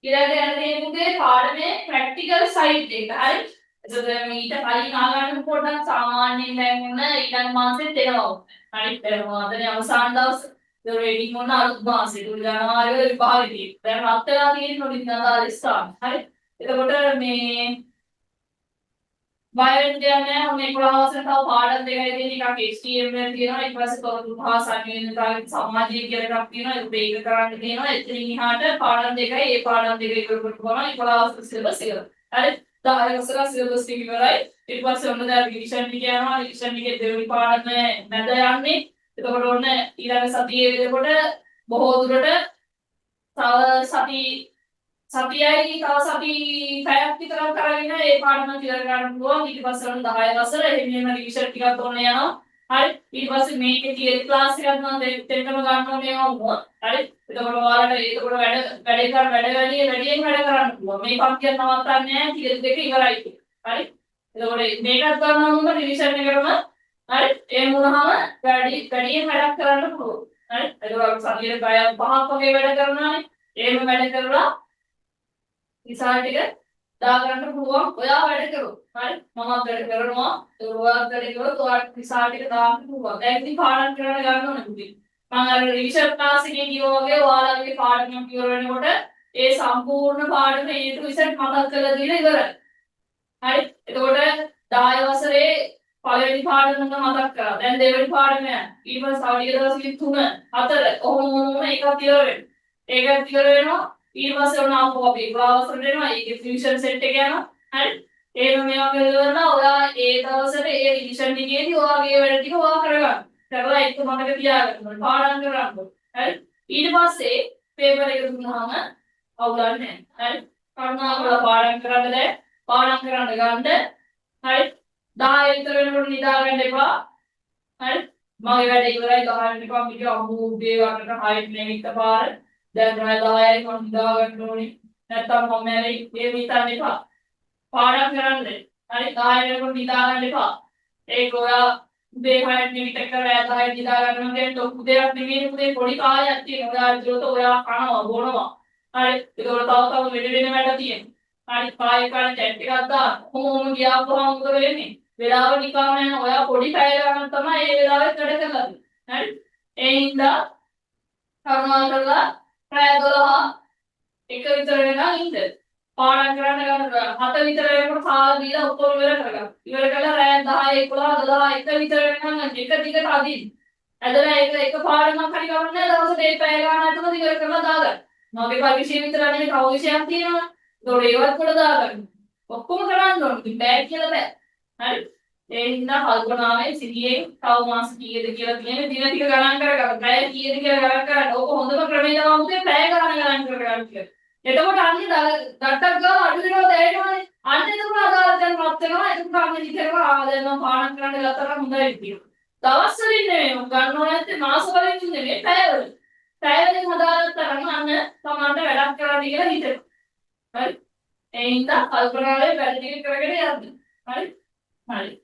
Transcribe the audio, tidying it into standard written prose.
ඊළඟට යන තියෙන පුතේ පාඩමේ ප්‍රැක්ටිකල් සයිඩ් එක. හරි. එතකොට ඊට කලින් ආගන්න පොඩ්ඩක් සාමාන්‍යයෙන් දැන් ඔන්න ඊළඟ මාසෙත් එනවා. හරි. දැන් මොනවදනේ අවසාන දවස්. ඒක රෙඩි මොන අලුත් මාසෙ. ඒක ජනවාරි වල විභාගෙ තියෙන්නේ. දැන් රත් වෙලා තියෙන ඔලින් අදාළ ස්ථාන. හරි. එතකොට මේ බය වෙන්න දෙයක් නෑ. ඔන්න 11 වසරේ තව පාඩම් දෙකයි තියෙන්නේ. එකක් HTML තියෙනවා. ඊට පස්සේ තොරතුරු හා සංයෝජනතාවය සමාජීය කියලා එකක් තියෙනවා. ඒක ඒක කරන්න තියෙනවා. එතනින් එහාට පාඩම් දෙකයි. ඒ පාඩම් දෙක ඉවර කරපුවම 11 වසර සිලබස් ඉවරයි. හරි. 10 වසර සිලබස් ටික ඉවරයි. ඊට පස්සේ ඔන්න දැන් රිවිෂන් ටික යනවා. රිවිෂන් ටිකේ දෙවෙනි පාඩම මැද යන්නේ. එතකොට ඔන්න ඊළඟ සතියේ වෙනකොට බොහෝ දුරට තව සති සතියයි තව සති පැයක් විතර කරගෙන ඒ පාඩම ඉවර කරන්න පුළුවන්. ඊට පස්සේ ඔන්න 10 වසර එහෙම එහෙම රිවිෂන් ටිකක් ඔන්න යනවා. හරි. ඊට පස්සේ මේකේ තියරි ක්ලාස් එකක් නම් දෙන්නම ගන්නවා මේවා වුණොත්. හරි. එතකොට ඔයාලට එතකොට වැඩ වැඩ කර වැඩ වැඩි වැඩියෙන් වැඩ කරන්න පුළුවන්. මේ පන්තිය නවත්තන්නේ නැහැ. තියරි දෙක ඉවරයි කියලා. හරි. එතකොට මේකත් ගන්නවා මම රිවිෂන් එකටම. හරි. එහෙම වුණාම වැඩි වැඩියෙන් වැඩක් කරන්න පුළුවන්. හරි. එතකොට අපි සතියේ පැය පහක් වගේ වැඩ කරනවානේ. එහෙම වැඩ කරලා ඉස්සරහ ටික දාගන්න පුළුවන්. ඔයා වැඩ කරොත්. හරි. මමත් වැඩ කරනවා. ඒක ඔයාත් වැඩ කරොත් ඔයාට ඉස්සරහ ටික දාන්න පුළුවන්. දැන් ඉතින් පාඩම් කරන්න ගන්න ඕනේ පුතේ. මම අර රිවිෂන් ක්ලාස් එකේ කිව්වා වගේ ඔයාලගේ පාඩම ඉවර වෙනකොට ඒ සම්පූර්ණ පාඩම A to Z මතක් කරලා දීලා ඉවරයි. හරි. එතකොට 10 වසරේ පළවෙනි පාඩම නම් මතක් කරා. දැන් දෙවෙනි පාඩම යන. ඊට පස්සේ තව ටික දවසකින් 3 4 ඔහොම ඔහොම ඒකත් ඉවර වෙනවා. ඒකත් ඉවර වෙනවා. ඊට පස්සේ ඔන්න ආපහු අපි 11 වසරට එනවා. ඒකේ රිවිෂන් සෙට් එක යනවා. හරි. එහෙම මේවා කරලා ඔයා ඒ දවසට ඒ රිවිෂන් ටිකේදී ඔයාගේ වැඩ ටික ඔයා කරගන්න. කරලා ඒක මතක තියාගන්න ඕනේ. පාඩම් කරන්න ඕනේ. හරි. ඊට පස්සේ පේපර් එක දුන්නාම අවුලක් නැහැ. හරි. කරුණාකරලා පාඩම් කරන්න දැන්. පාඩම් කරන්න ගන්න. හරි. 10 විතර වෙනකොට නිදා ගන්න එපා. හරි. මගේ වැඩ ඉවරයි 10 වෙනකම් හිටියා. අම්මෝ උදේ වරට 6ට නැගිට පාර. දැන් රාය 10යි මම නිදා ගන්න ඕනේ. නැත්තම් මම මැරෙයි. එහෙම හිතන්න එපා. පාඩම් කරන්න. හරි. 10 වෙනකොට නිදා ගන්න එපා. ඒක ඔයා උදේ 6ට නැගිට කර රාය 10ට නිදා ගන්නවා කියන්නේ ලොකු දෙයක් නෙමෙයි පුතේ. පොඩි කාලයක් තියෙනවා. ඔයා ඇතුළත ඔයා කනවා බොනවා. හරි. ඒකවල තව තව වෙන වෙන වැඩ තියෙනවා. හරි. කාය කාය චැට් එකක් දාන්න. කොහොම කොහොම ගියාපුවම මොකද වෙන්නේ? වෙලාව නිකම්ම යන. ඔයා පොඩි පැය ගණන් තමයි ඒ වෙලාවෙත් වැඩ කරලා තියෙන්නේ. හරි. ඒ හින්දා කරුණාකරලා රෑ 12 එක විතර වෙනකන් ඉන්න. පාඩම් කරන්න ගන්න 7 විතර වෙනකොට කාලා දීලා ඔක්කොම ඉවර කරගන්න. ඉවර කරලා රෑ 10 11 12 1 විතර වෙනකන් එක දිගට අදින්න. ඇදලා ඒක එක පාඩමක් හරි ගමන් නෑ දවසට ඒ පැය ගාන ඇතුළත ඉවර කරලා දාගන්න. මගේ පරිශීල විතර නෙමෙයි තව විෂයක් තියෙනවා. ඒතකොට ඒවත් කොට දාගන්න. ඔක්කොම කරන්න ඕනේ. ඉතින් බෑ කියලා බෑ. හරි. ඒ හින්දා කල්පනාවෙන් සිහියෙන් තව මාස කීයද කියලා තියෙන දින ටික ගණන් කරගන්න. පැය කීයද කියලා ගණන් කරන්න. ඕක හොඳම ක්‍රමය තමයි පුතේ පැය ගණන් ගණන් කරගන්න කියලා. එතකොට අන්න දට්ටක් ගාව අඩු වෙනවා දැනෙනවනේ. අන්න එතකොට අදාළ දැන් රත් වෙනවා. එතකොට අන්න හිතෙනවා ආ දැන් මම පාඩම් කරන්න ගත්තා නම් හොඳයි කියලා. දවස් වලින් නෙමෙයි මම ගන්නව නැත්තේ මාස වලින් නෙමෙයි පැය වලින්. පැය වලින් හදාගත්තා නම් අන්න තමන්ට වැඩක් කරන්න කියලා හිතෙනවා. හරි. ඒ හින්දා කල්පනාවෙන් වැඩ ටික කරගෙන යන්න. හරි. හරි.